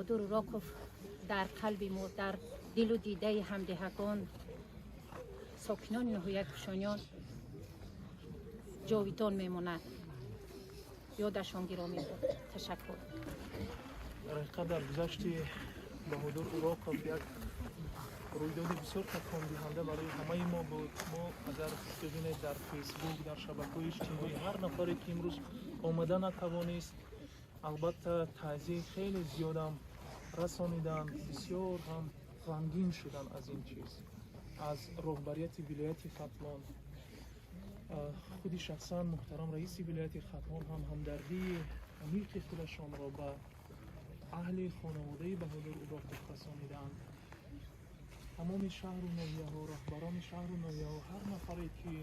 Баҳодур Уроқов дар қалби мо, дар дилу дидаи ҳамдеҳагон, сокинони ноҳияи Кушониён ҷовидон мемонад. Ёдашон гиромӣ буд. Ташаккур. Дар ҳақиқат даргузашти Баҳодур Уроқов як рӯйдоди бисёр такондиҳанда барои ҳамаи мо буд. Мо агар бибинед, дар Фейсбук, дар шабакаҳои иҷтимоӣ ҳар нафаре, ки имрӯз омада натавонист, албатта таъзияи хеле зиёдам расониданд, бисёр ҳам ғамгин шуданд аз ин чиз. Аз роҳбарияти вилояти Хатлон, худи шахсан муҳтарам раиси вилояти Хатлон ҳам ҳамдардии амиқи худашонро ба аҳли хонаводаи Баҳодур Уроқов расонидаанд. Тамоми шаҳру ноҳияҳо, раҳбарони шаҳру ноҳияҳо, ҳар нафаре, ки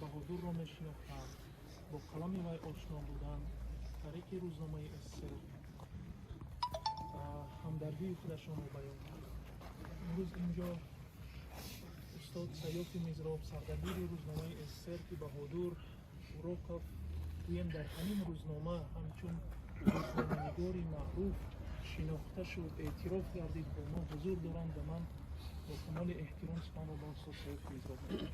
Баҳодурро мешинохтанд, бо қалами вай ошно буданд, тариқи рӯзномаи СССР ҳамдардии худашонро баён карданд. Имрӯз инҷо устод Саёфи Мизроб, сардабири рӯзномаи СССР, ки Баҳодур Уроқов гӯем дар ҳамин рӯзнома ҳамчун рӯзноманигори маъруф шинохта шуд, эътироф гардид, бо мо ҳузур доранд ва ман бо камоли эҳтиром суханро ба устод Саёфи Мизроб мекунам.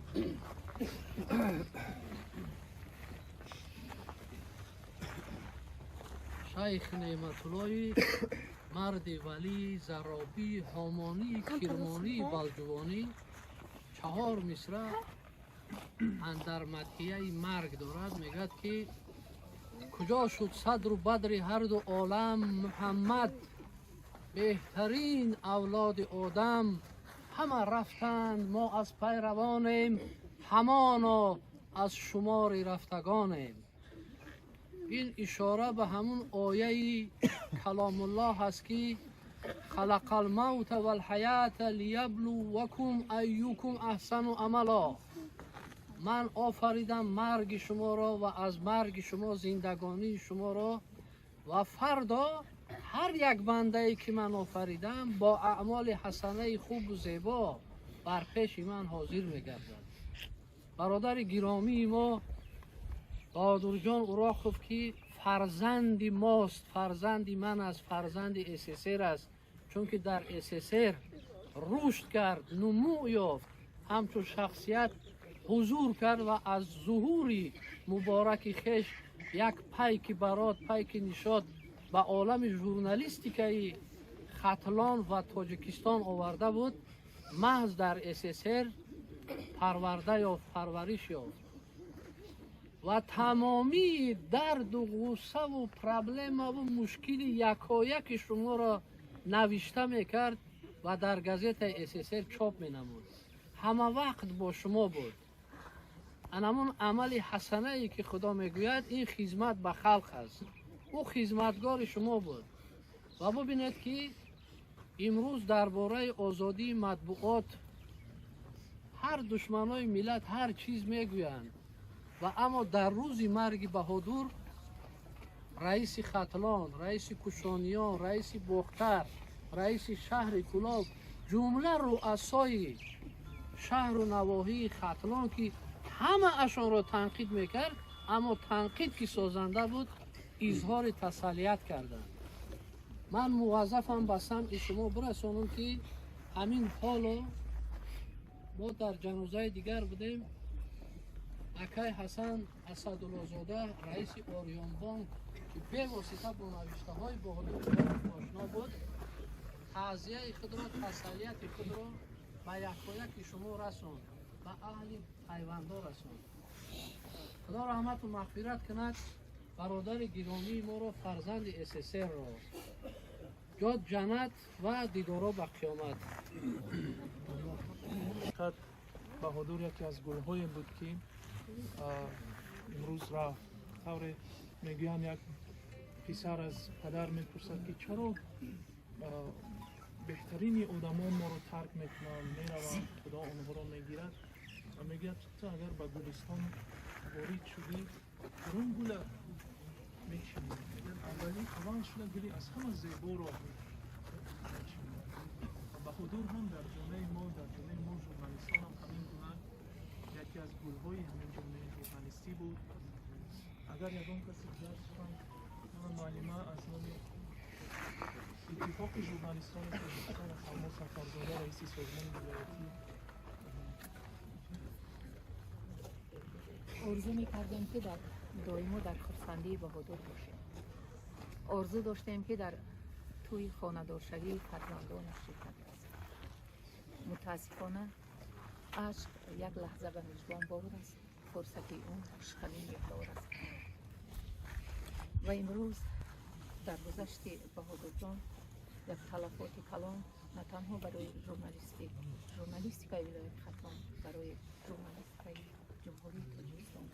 Шайх Неъматуллои марди валӣ, Заробӣ, Ҳомонӣ, Кирмонӣ, Балҷувонӣ чаҳор мисра андар мадҳияи марг дорад. Мегӯяд, ки куҷо шуд садру бадри ҳарду олам, Муҳаммад, беҳтарин авлоди одам. Ҳама рафтанд, мо аз пайравонем, ҳамоно аз шумори рафтагонем. Ин ишора ба ҳамун ояи каломуллоҳ аст, ки халақал мавта валҳаята лияблувакум айюкум аҳсану амало. Ман офаридам марги шуморо ва аз марги шумо зиндагонии шуморо, ва фардо ҳар як бандае, ки ман офаридам, бо аъмоли ҳасанаи хубу зебо бар пеши ман ҳозир мегардад. Бародари гиромии мо Баҳодурҷон Уроқов, ки фарзанди мост, фарзанди ман аст, фарзанди СССР аст, чунки дар СССР рушд кард, нумӯ ёфт, ҳамчун шахсият ҳузур кард ва аз зуҳури мубораки хеш як пайки барот, пайки нишод ба олами журналистикаи Хатлон ва Тоҷикистон оварда буд. Маҳз дар СССР парварда ёфт, парвариш ёфт ва тамомии дарду ғуссаву проблемаву мушкили якояки шуморо навишта мекард ва дар газетаи СССР чоп менамуд. Ҳама вақт бо шумо буд. Анамун амали ҳасанае, ки Худо мегӯяд, ин хизмат ба халқ аст. Ӯ хизматгори шумо буд. Ва бубинед, ки имрӯз дар бораи озодии матбуот ҳар душманои миллат ҳар чиз мегӯянд, ва аммо дар рӯзи марги Баҳодур раиси Хатлон, раиси Кушониён, раиси Бохтар, раиси шаҳри Кӯлоб, ҷумла рӯасои шаҳру навоҳии Хатлон, ки ҳамаашонро танқид мекард, аммо танқид ки созанда буд, изҳори тасаллият карданд. Ман муваззафам ба самъи шумо бирасонам, ки ҳамин ҳоло мо дар ҷанозаи дигар будем. Акай Ҳасан Асадуллозода, раиси Ориёнбонк, ки бевосита бо навиштаҳои Баҳодур ошно буд, таъзияи худро, тасаллияти худро ба якояки шумо расонд, ба аҳли пайвандо расонд. Худо раҳмату мағфират кунад бародари гиромии моро, фарзанди СССРро. Ҷод ҷаннат ва дидоро ба қиёмат. Баҳодур яке аз гулҳое буд, ки имрӯз рафт. Тавре мегӯянд, як писар аз падар мепурсад, ки чаро беҳтарини одамон моро тарк мекунанд, мераванд, Худо онҳоро мегирад, ва мегӯяд: ту агар ба гулистон ворид шудӣ, кадом гула мечинӣ? Мегӯяд: аввалин, аввал шуда гули аз ҳама зеборо мечинӣ. Баҳодур ҳам дар ҷомеаи мо, дар ҷомеаи мо журналистон ҳам ҳамин гуна яке аз гулҳои ҳамин ҷомеаи журналистӣ буд. Агар ягон каси дигар сухан, муаллима аз номи Иттифоқи журналистони Тоҷикистон, Алмос Сафарзода, раиси созмони вилоятӣ. Орзу мекардем, ки дар доимо дар хурсандии Баҳодур бошем. Орзу доштем, ки дар тӯи хонадоршавии фарзандонаш ширкат варзем. Мутаассифона, ашк як лаҳза ба мижгон бор аст, фурсати умр чунин миқдор аст. Ва имрӯз дар гузашти Баҳодурҷон як талафоти калон на танҳо барои журналистикаи вилояти Хатлон, барои журналистикаи Ҷумҳурии Тоҷикистон.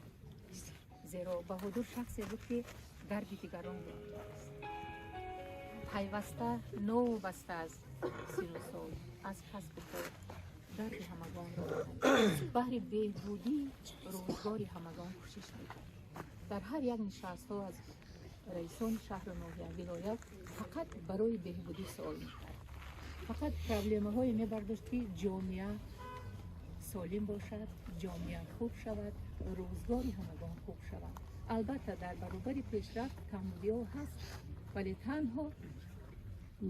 Зеро Баҳодур шахсе буд, ки дарди дигаронро медонист. Пайваста, новобаста аз сину сол, аз касбу кор, дарди ҳамагонро медонист. Баҳри беҳбудии рӯзгори ҳамагон кӯшиш мекард. Дар ҳар як нишастҳо аз раисони шаҳру ноҳия, вилоят фақат барои беҳбудӣ суол мекард. Фақат проблемаҳое мебардошт, ки ҷомеа солим бошад, ҷомеа хуб шавад, рӯзгори ҳамагон хуб шавад. Албатта, дар баробари пешрафт камбудиҳо ҳаст, вале танҳо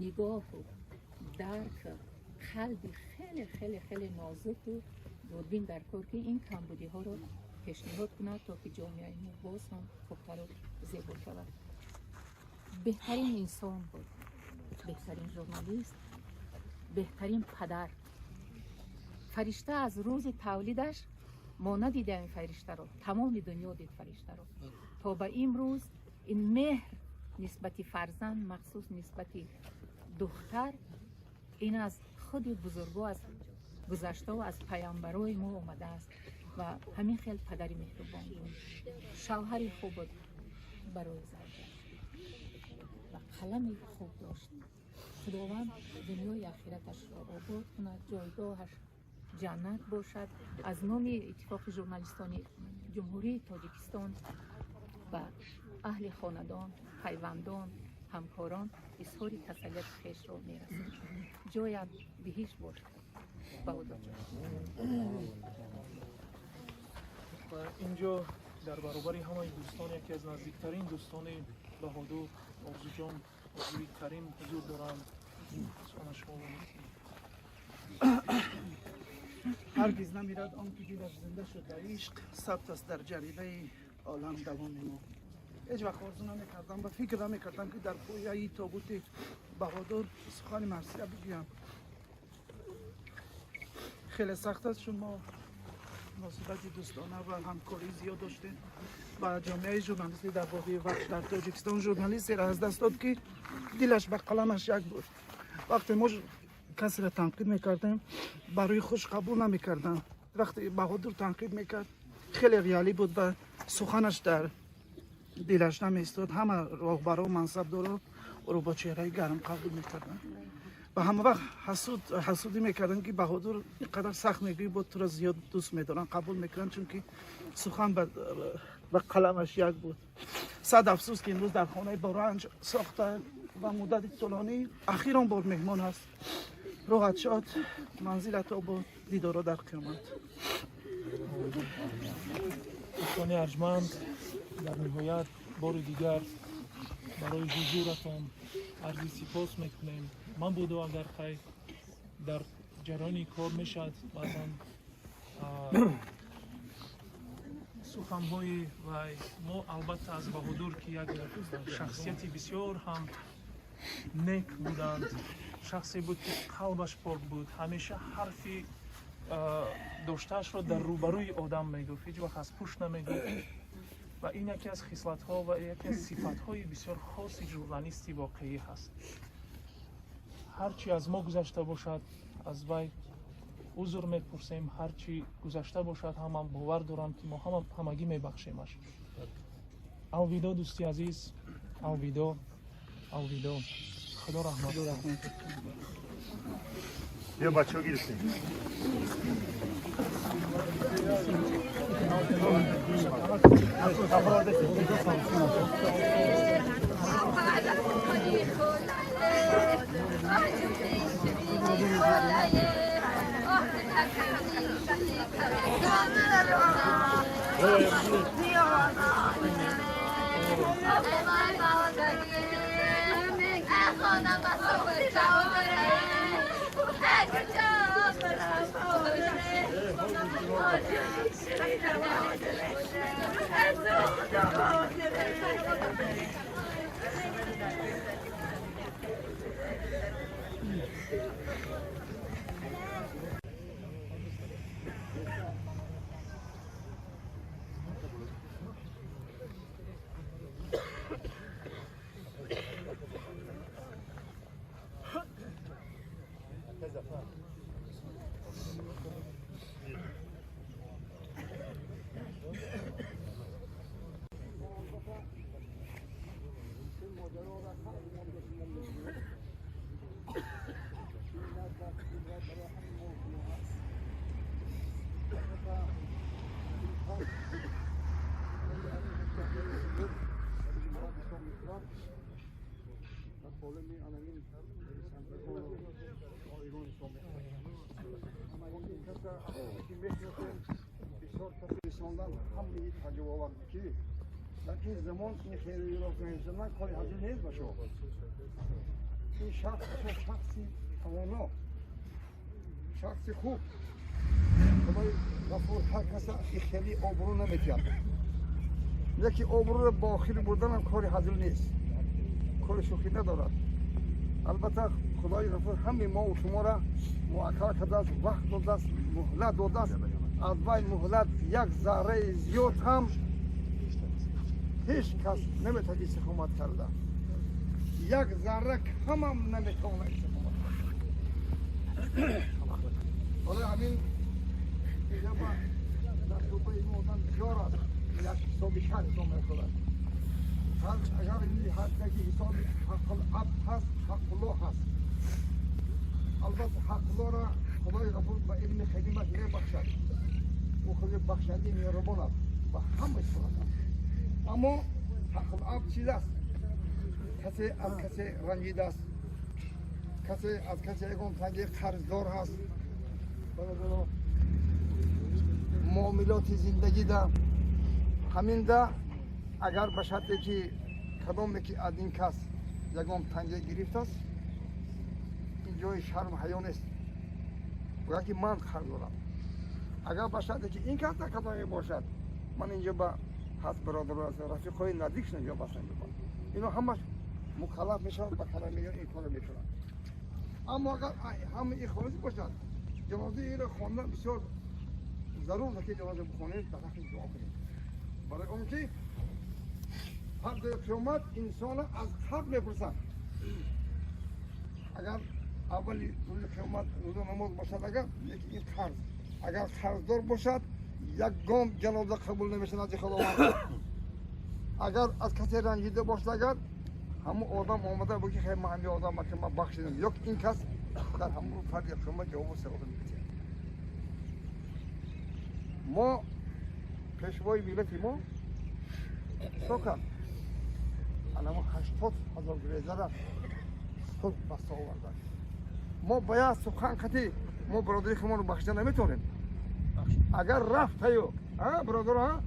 нигоҳу дарк, қалби хеле хеле хеле нозуку дурбин дар кор, ки ин камбудиҳоро пешниҳод кунад, то ки ҷомеаи мо боз ҳам хубтару зебо шавад. Беҳтарин инсон буд, беҳтарин журналист, беҳтарин падар. Фаришта аз рӯзи тавлидаш мо надидаем фариштаро, тамоми дунё дид фариштаро. То ба имрӯз ин меҳр нисбати фарзанд, махсус нисбати духтар, ин аз худи бузурго, аз гузаштаву аз паямбарои мо омадааст. Ва ҳамин хел падари меҳрубон буд, шавҳари хуб буд барои завҷаш ва қалами хуб дошт. Худованд дунёи ахираташро обод кунад, ҷойгоҳаш ҷаннат бошад. Аз номи Иттифоқи журналистони Ҷумҳурии Тоҷикистон ба аҳли хонадон, пайвандон, ҳамкорон изҳори тасаллияти хешро мерасонем. Ҷоят биҳишт бошад, Баҳодурҷон. Ва инҷо дар баробари ҳамаи дӯстон яке аз наздиктарин дӯстони Баҳодур, Орзуҷон, Орзуи Карим ҳузур доранд. Сухана шумо бинед. Ҳаргиз намирад он ки дилаш зинда шуд ба ишқ, сабт аст дар ҷаридаи олам давоми мо. Ҳеҷ вақт орзу намекардам ва фикр намекардам, ки дар пояи тобути Баҳодур сухани марсия бигӯям. Хеле сахт аст, чун мо муносибати дӯстона ва ҳамкорӣ зиёд доштем ва ҷомеаи журналистӣ дар водии Вахш дар Тоҷикистон журналистеро аз даст дод, ки дилаш ба қаламаш як буд. Вақте мо касеро танқид мекардем, барои хуш қабул намекарданд. Вақте Баҳодур танқид мекард, хеле реалӣ буд ва суханаш дар дилаш намеистод. Ҳама роҳбаро, мансабдоро ӯро бо чеҳраи гарм қабул мекарданд ва ҳама вақт ҳасудӣ мекарданд, ки Баҳодур ин қадар сахт мегӯӣ, бо туро зиёд дӯст медоранд, қабул мекунанд, чунки сухан ба қаламаш як буд. Сад афсӯс, ки имрӯз дар хонаи боранҷ сохта ва муддати тӯлонӣ ахирон бор меҳмон аст. Роҳат шод, манзилат обод, дидоро дар қиёмат. Дӯстони арҷманд, дар ниҳоят бори дигар барои ҳузуратон арзи сипос мекунем. Ман буду агар хай дар ҷараёни кор мешавад баъзан суханҳои вай. Мо албатта аз Баҳодур, ки як шахсияти бисёр ҳам нек буданд, шахсе буд, ки қалбаш пок буд, ҳамеша ҳарфи доштаашро дар рӯбарӯи одам мегуфт, ҳеҷ вақт аз пушт намегуфт. Ва ин яке аз хислатҳо ва яке аз сифатҳои бисёр хоси журналисти воқеӣ ҳаст. Ҳар чи аз мо гузашта бошад, аз вай узр мепурсем. Ҳар чӣ гузашта бошад ҳам, ман бовар дорам, ки мо ҳамагӣ мебахшемаш. Алвидо, дӯсти азиз, алвидо, алвидо, худо раҳмат. Бیا бачаҳо гирифтем. Дар ин замон ин хейру нависандан кори ҳазил нест ба шумо. Ин шахс шахси тавоно, шахси хуб. Худои Ғафур ҳар каса ин хеле обрӯ наметиҳад. Яке обрӯро ба охир бурданам кори ҳазил нест, кори шӯхӣ надорад. Албатта, Худои Ғафур ҳамаи мо шуморо муаккал кардааст, вақт додааст, муҳлат додааст. Аз вай муҳлат як зарраи зиёд ҳам ҳеҷ кас наметавонад истиқомат карда, як зарра камам наметавонад истиқомат карда. Барои ҳамин иҷоба дар шӯъбаи мо одам бисёр аст, як ҳисоби шар ҳисоб мекунад. Агар ҳар яке ҳисоби ҳаққул абд ҳаст, ҳаққуллоҳ ҳаст. Албатта, ҳаққуллоҳро Худои Ғафур ба илми хадимаш мебахшад. Ӯ худи бахшандаи меҳрубон аст ба ҳамаи сурат аст. Аммо ҳаққул абд чиз аст? Касе аз касе ранҷидааст, касе аз касе ягон танги қарздор ҳаст. Бародаро, муомилоти зиндагида ҳаминда агар ба шарте ки кадоме ки аз ин кас ягон танге гирифтааст, ин ҷои шарму ҳаё нест, бояд ки ман қарз дорам. Агар ба шарте ки ин кас кадоме бошад, ман инҷо ба ҳаст бародаро, рафиқҳои наздикшон инҷо бастан, ино ҳамаш мукаллаф мешаванд, ба калам мегиранд, ин корро мекунанд. Аммо агар ҳама ин холис бошад, ҷанозаи инро хондан бисёр зарур аст, ки ҷаноза бихонем, дар ҳаққи дуо кунем, барои он ки фарди қиёмат инсона аз қабр мепурсанд. Агар аввали рӯзи қиёмат рӯза намоз бошад, агар лекин ин қарз, агар қарздор бошад, ягон ҷаноза қабул намешавад назди Худованд. Агар аз касе ранҷида бошад, агар ҳамун одам омада буги, хай, ман ҳамин одам ки ман бахшидам, ё ин кас дар ҳамун фарди қиёмат ҷавобу савол медиҳад. Мо пешвои миллати мо чо кард? Анамо 80,000 грезара сулҳ баста овардан. Мо ба як сухан қатӣ мо бародари худмонро бахшида наметавонем. Агар рафтаю бародаро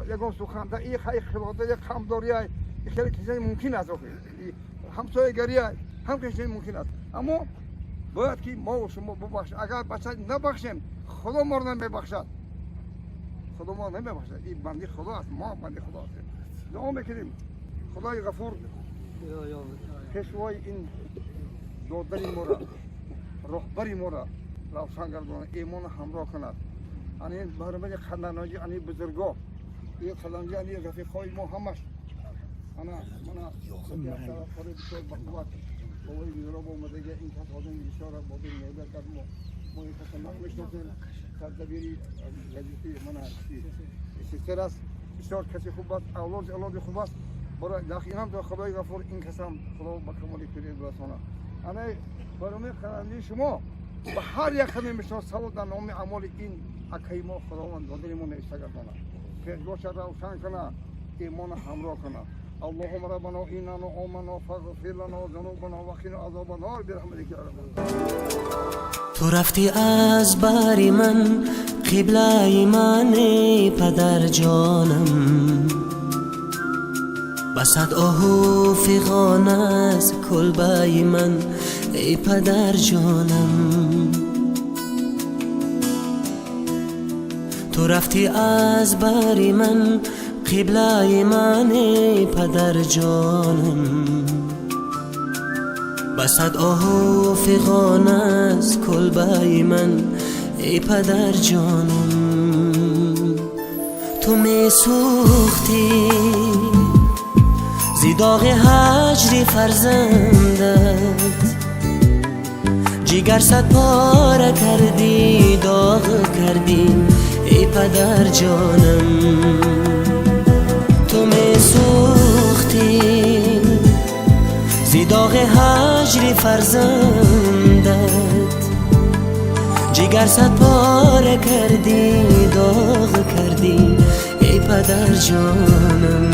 ягон сухан да и хай хилода қамдория хеле чизаи мумкин аст, ҳамсоягария ҳам чизаи мумкин аст, аммо бояд ки мо шумо бубахшем. Агар бача набахшем, Худо моро намебахшад, Худо моро намебахшад. Ин банди Худо аст, мо банди Худо ҳастем. Дуо мекунем, Худои Ғафур пешвои ин додари моро, роҳбари моро равшан гардонад, имонро ҳамроҳ кунад. Ани баромади қадарноҷи, ани бузурго, и қаламҷи, ани рафиқҳои мо ҳамаш ана мана бисёр бақувват бобои миҳроб омадага. Ин кас одами бисёр одами меҳнат кард. Мо ин каса мешиносем, сардабири газети мана сестер аст, бисёр каси хуб аст, авлоди хуб аст. Барои инам Худои Ғафур ин касам Худо ба камоли пирӣ бирасонад. Ана баромаи қаламҷии шумо ба ҳар як қадами мешинос савоб дар номи амоли ин акаи мо Худованд додари мо навишта гардонад, пешгоҳша равшан кунад, имона ҳамроҳ кунад. اللهم ربنا إننا آمنا فاغفر لنا ذنوبنا وقنا عذاب النار برحمتك يا رب. Ту рафтӣ аз бари ман, қиблаи мане, падарҷонам. Ба сад оҳу фиғон аз кулбаи ман, эй падарҷонам. Ту рафтӣ аз бари ман, қиблаи ман, эй падарҷонам. Ба сад оҳу фиғон аз кулбаи ман, эй падарҷонам. Ту месӯхтӣ зи доғи ҳаҷри фарзандат, ҷигар сад пора кардӣ, доғ кардӣ, эй падарҷонам. Ту месӯхтӣ зи доғи ҳаҷри фарзандат, ҷигар сад пора кардӣ, доғ кардӣ, эй падарҷонам.